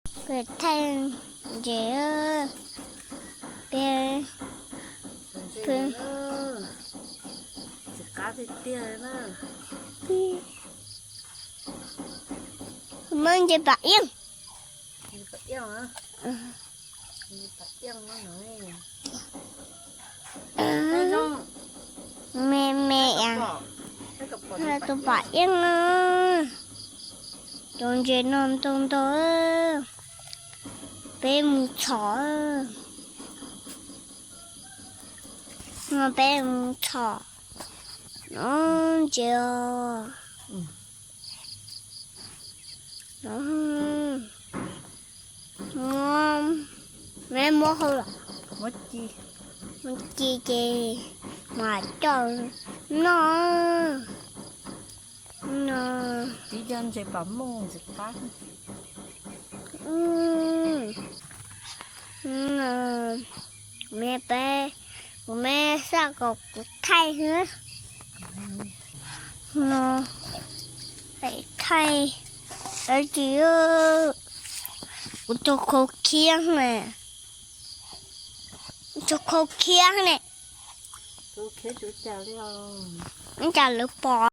Kuv thaij ntses, peb, peb, muab ntses pam iaj. Me me, tus pam iaj. Cov ntses no ntau ntau, peb mus txhom. No peb mus txhom no ntses os. Muab, muab hau los, muab ci ces mam coj noj. No, tib cov ntses pam mooj ntxim qab. Me peb, kuv me xav kom kuv thaij xwb. No, thaij, tsis, kuv tus khau khiab ne, tus khau khiab ne, ib cas lawv pom.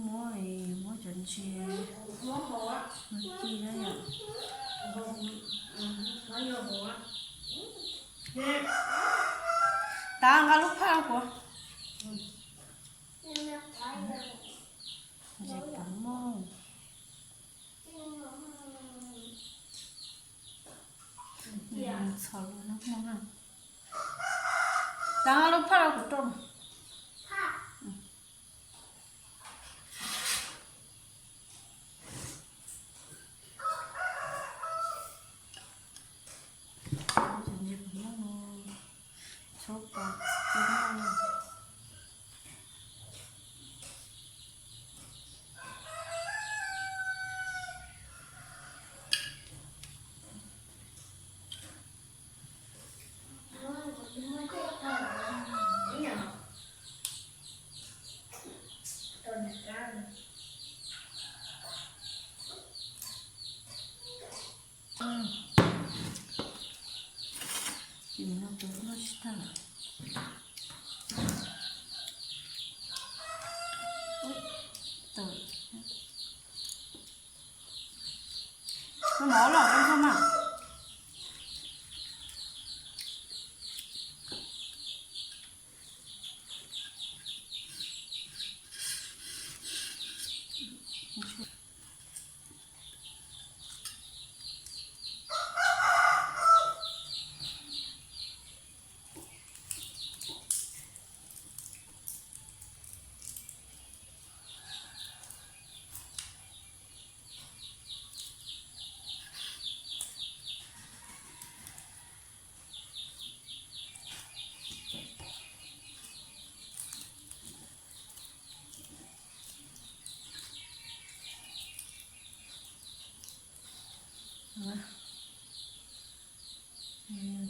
Muab, muab cov ntses ci na yom. Tav nqa lub phaj rau kuv. Ntses pam mooj. Txhom lub no no. Tav nqa lub phaj rau kuv rau. Ces no tus noj tsis tag lawm. Tawm. Koj mov los koj noj mas.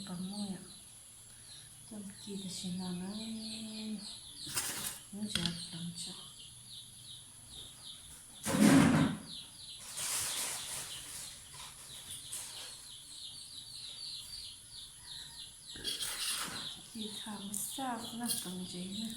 Pom muaj yom, coj ci tam sim no na, muab ntsia pom tso. Ci tham xaj na, pom ntsev na.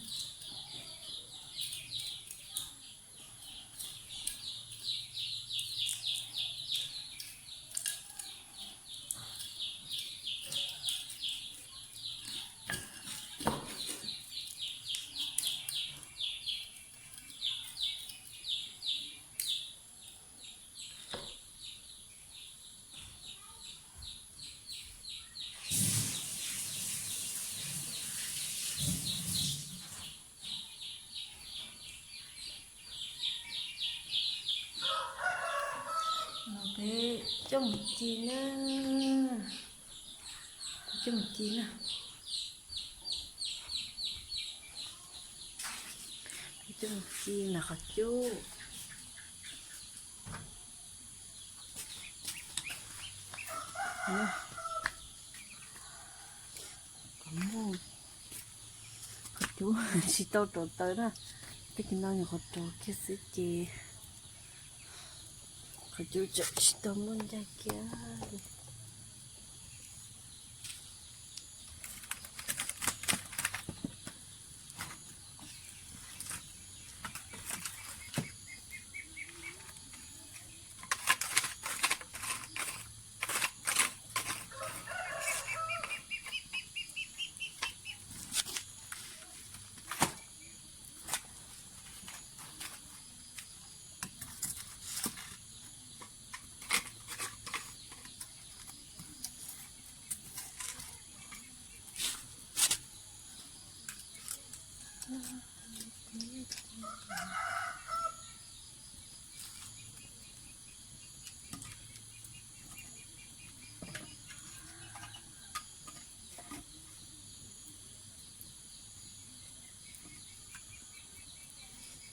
Peb coj mus ci na, coj mus ci na. Peb coj mus ci nram qhov cub. Qhov cub tsis tau rauv taws na, tag kis no nyuam qhuav rauv kiag xwb ces Qhov cub tseem tsis tau muaj ncaj kiag li.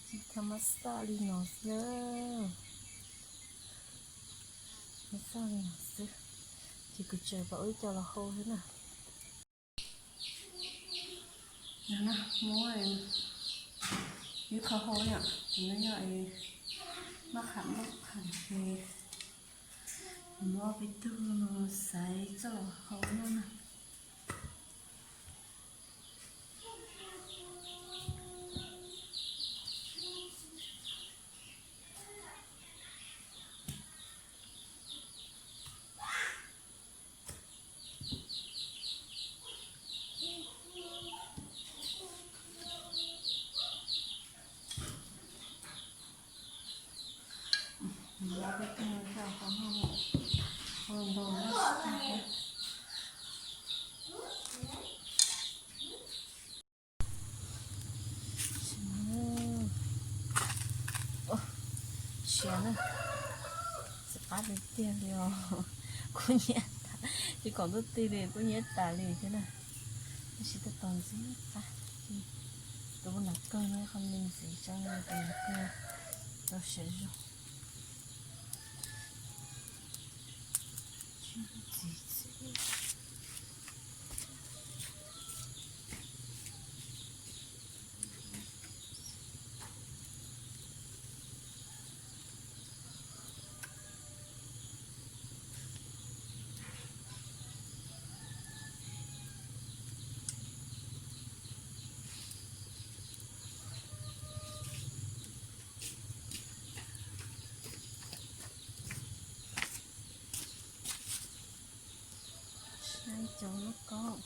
Tsis tau mab xaj li no xwb. Mab xaj li no xwb. Ces kuv tseem pom ib co los hau thiab na. Muab ib qho hau yom, ces no yog maj qham maj qham ces muab peb tug xaiv txoj los hau no na. Siav na, txiv qab tiag tiag li os. Kuv nyiam tas, tsis kom ntuj tig li kuv nyiam tas li thiab na. Tab sis tab tom ntxiv qab, tus nas kawg no qhov me ntxiv tso tus nas kawg tau siav zog. Saib cov lub kaub.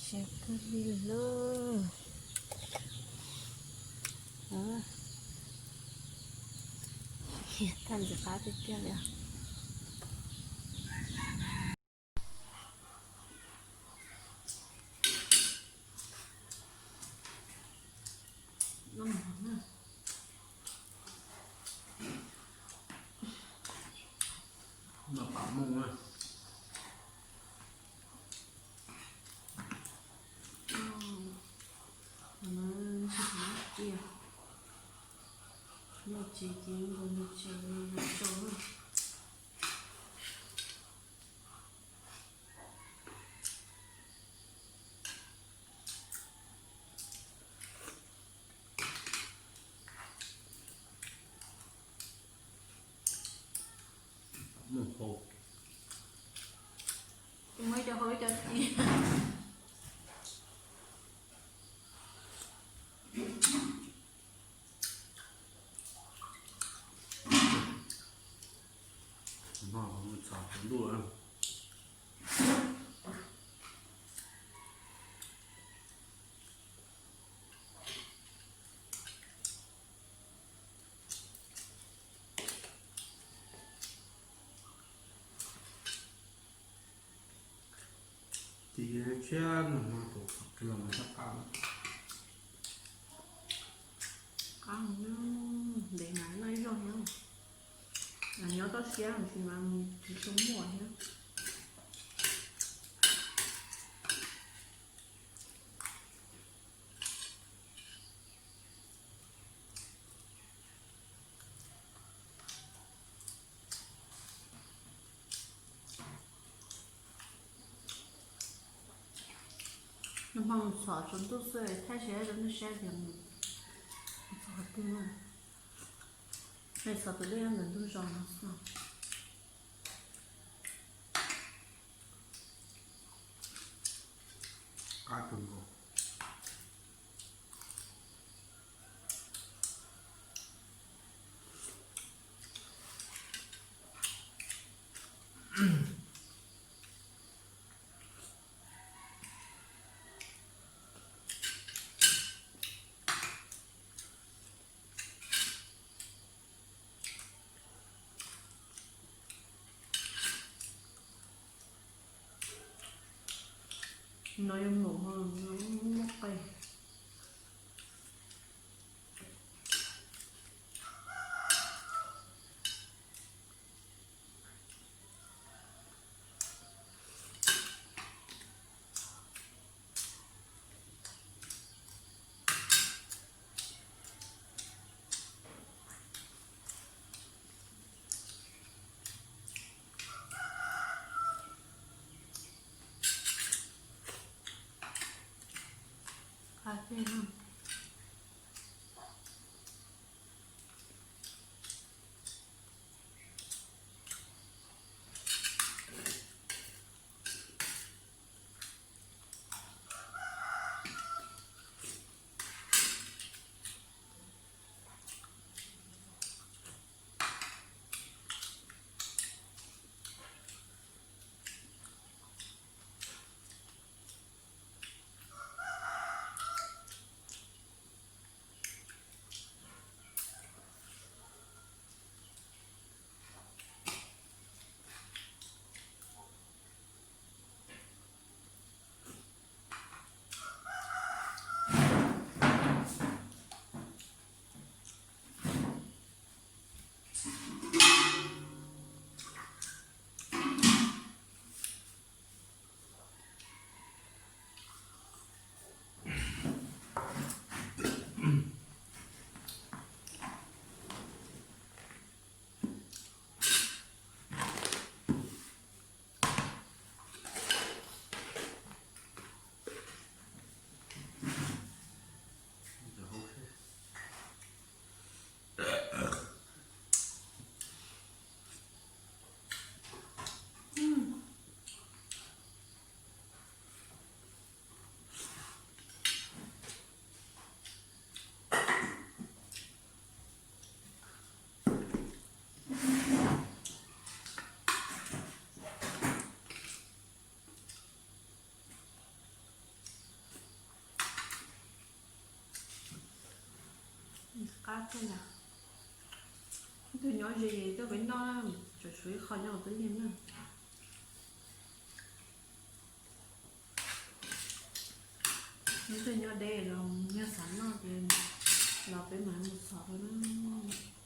Siav kawg li lawm. Thaj ntxim qab tiag tiag li. Noj tsev ces nkaus nws tsev nws tsaus na. Muab cov hau ib co ci. Txhos tsaus ntuj. Siab no no tus qhov kiag los mas txhob qab. Qab, ntev mas noj ib zaug thiab. Nyob toj siab tab sis mas tsis tshua muaj thiab. Nag hmo mus txhom tsaus ntuj xwb, thaij saib rau nej saib tias mus txog qhov twg na. Txhom tus dej ntawm ntug zos no xwb. Qab kawg nkaus. No yog npaum no muaj qe. Qab tiag na. Qab tiag na. Tus nyob ze es tuaj peb noj, tseem tshuav ib qho nyob hauv tub yees na. Ib tug nyob deb los nyiag xav noj ces los peb mam mus txhom rau na.